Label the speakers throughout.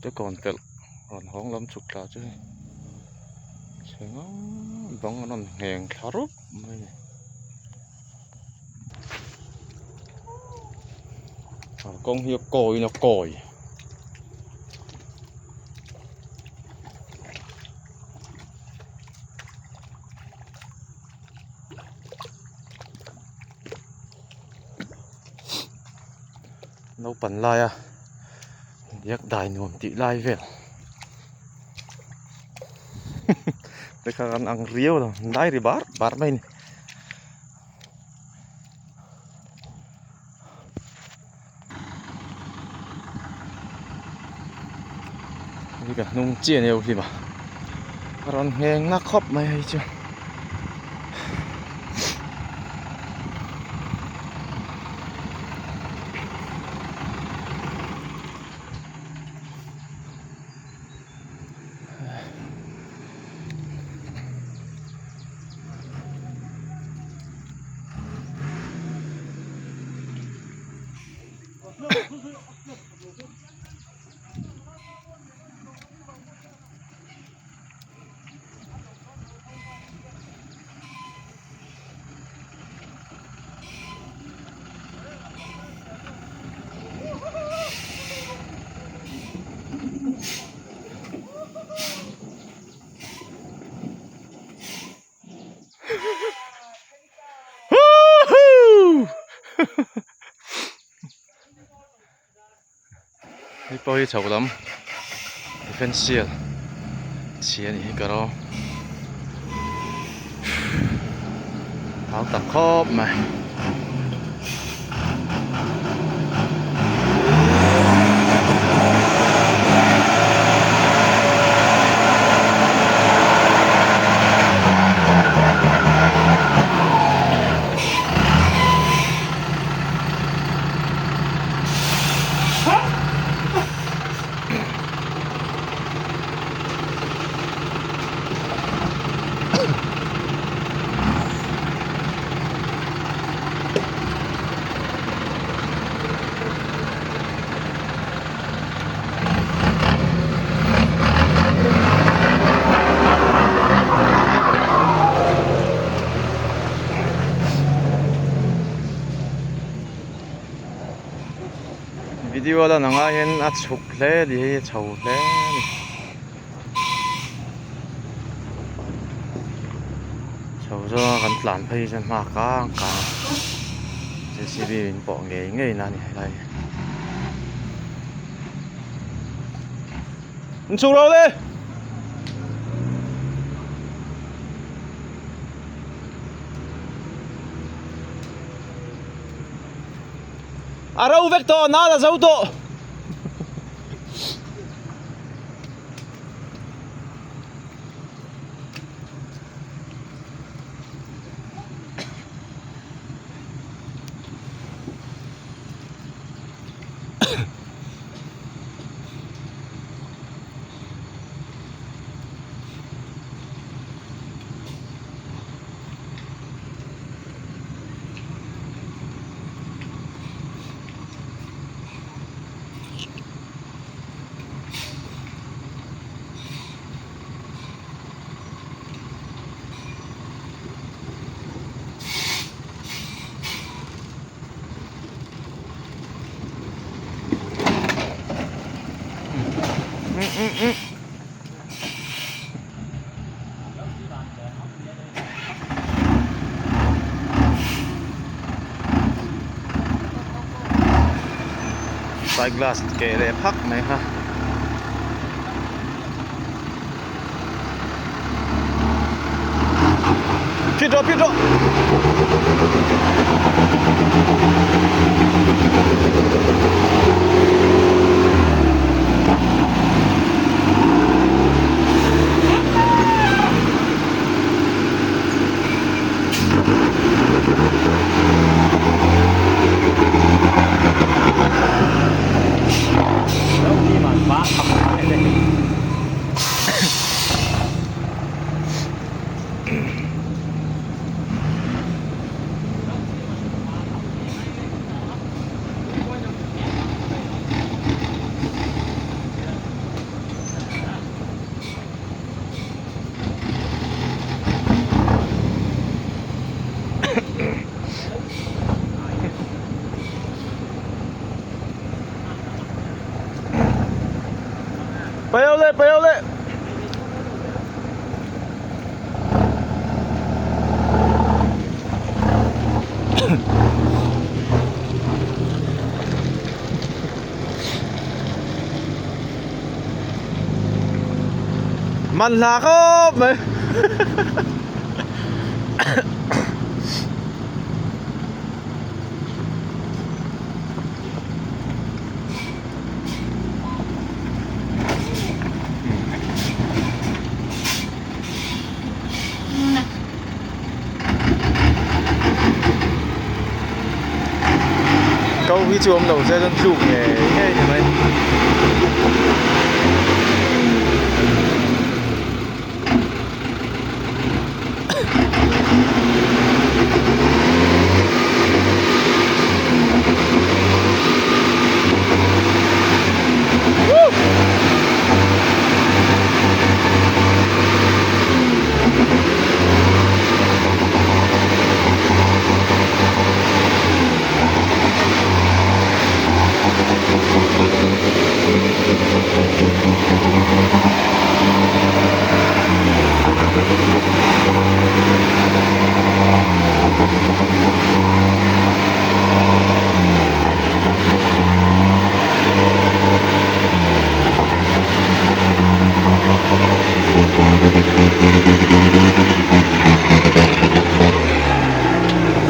Speaker 1: Te kawn pelh rawn hawng lam chhuk thla chu hei chhe ngang bang an rawn ngheng thla rup mai a ni. Kawng hi a kawiin a kawi. Naupan laia biak dai nuam tih lai vel te kha kan ang riau lo lai ri bar bar mai a ni. Hei ka hnung chiah nia hlim a a rawn ngheng na khawp mai hei chu. Hei pawh hi chho lam defensial chhia anih hi ka rawng hau tak khawp mai. Video a lan ang ah hian a chhuk hle a ni hei a chho hle a ni. Chho zawnga kan tlan phei hi chuan hma kang kang a JCB in pawh ngei ngei na a ni helai hi. In chhuk ro le! A ro vek tawh nal a zo tawh. Side glass keh leh phak mai kha. Phit rawh phit rawh. Paih leh paih leh. Man hla khawp mai. Ko hi chu awm lo se chuan tluk ngei ngei ni mai.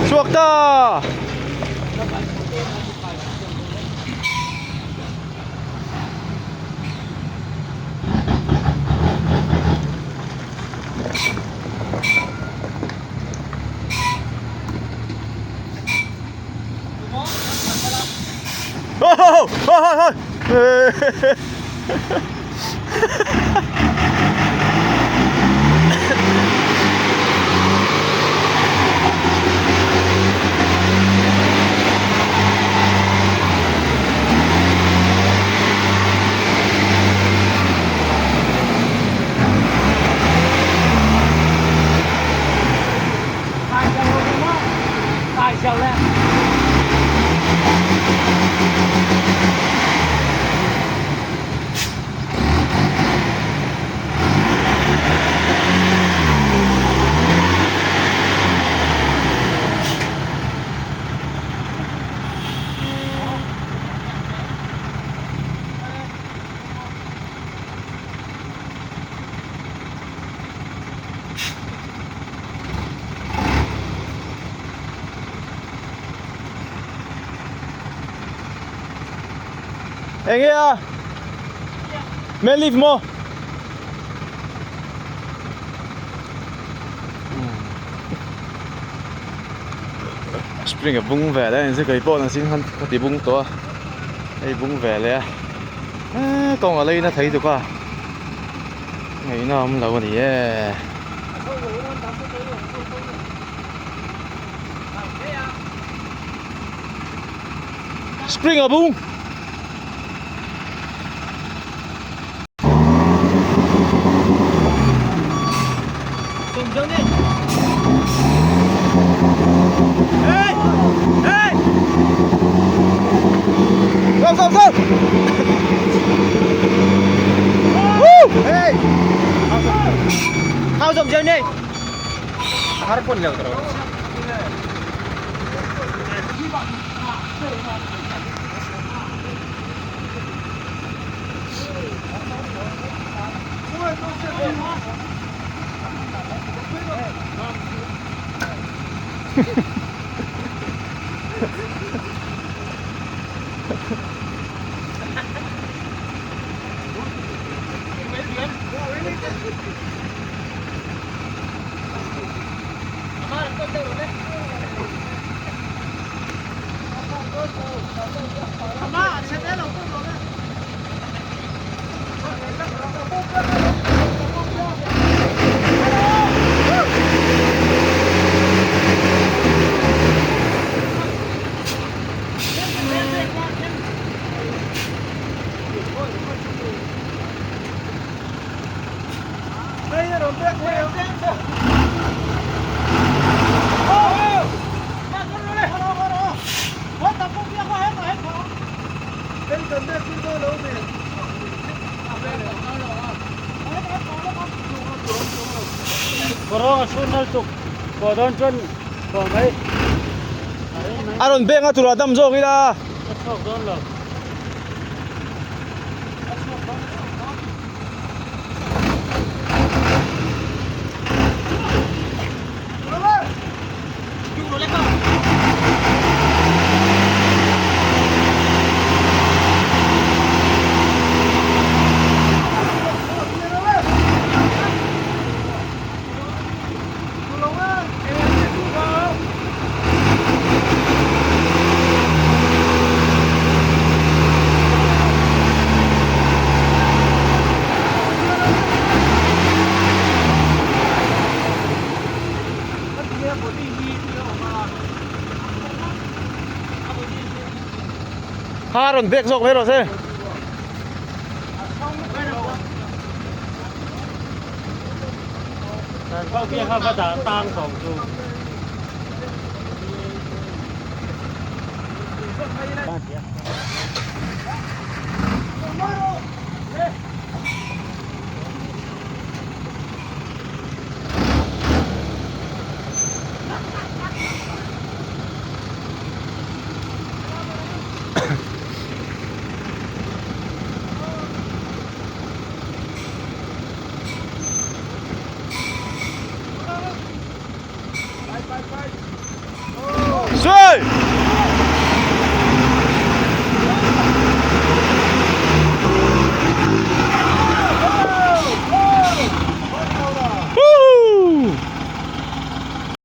Speaker 1: Chhuak ta! Enge a? Man lift maw? Spring a bung ve leh a ni kei pawh nasin khan ka ti bung tawh a hei bung ve leh a eee kawng a leina thei tuk a ngaihna a awm lo a ni e. Spring a bung. Go go go. Woo! Hey.
Speaker 2: How jom jom ni? Har pun leo terus. Kawrawng a chhun nal tuk pawh dawn chuan pawh mai
Speaker 1: A rawn beng a turah dam zawk ila.
Speaker 2: A chhuak dawn lo.
Speaker 1: Ha rawn bek zawk mai rawh se.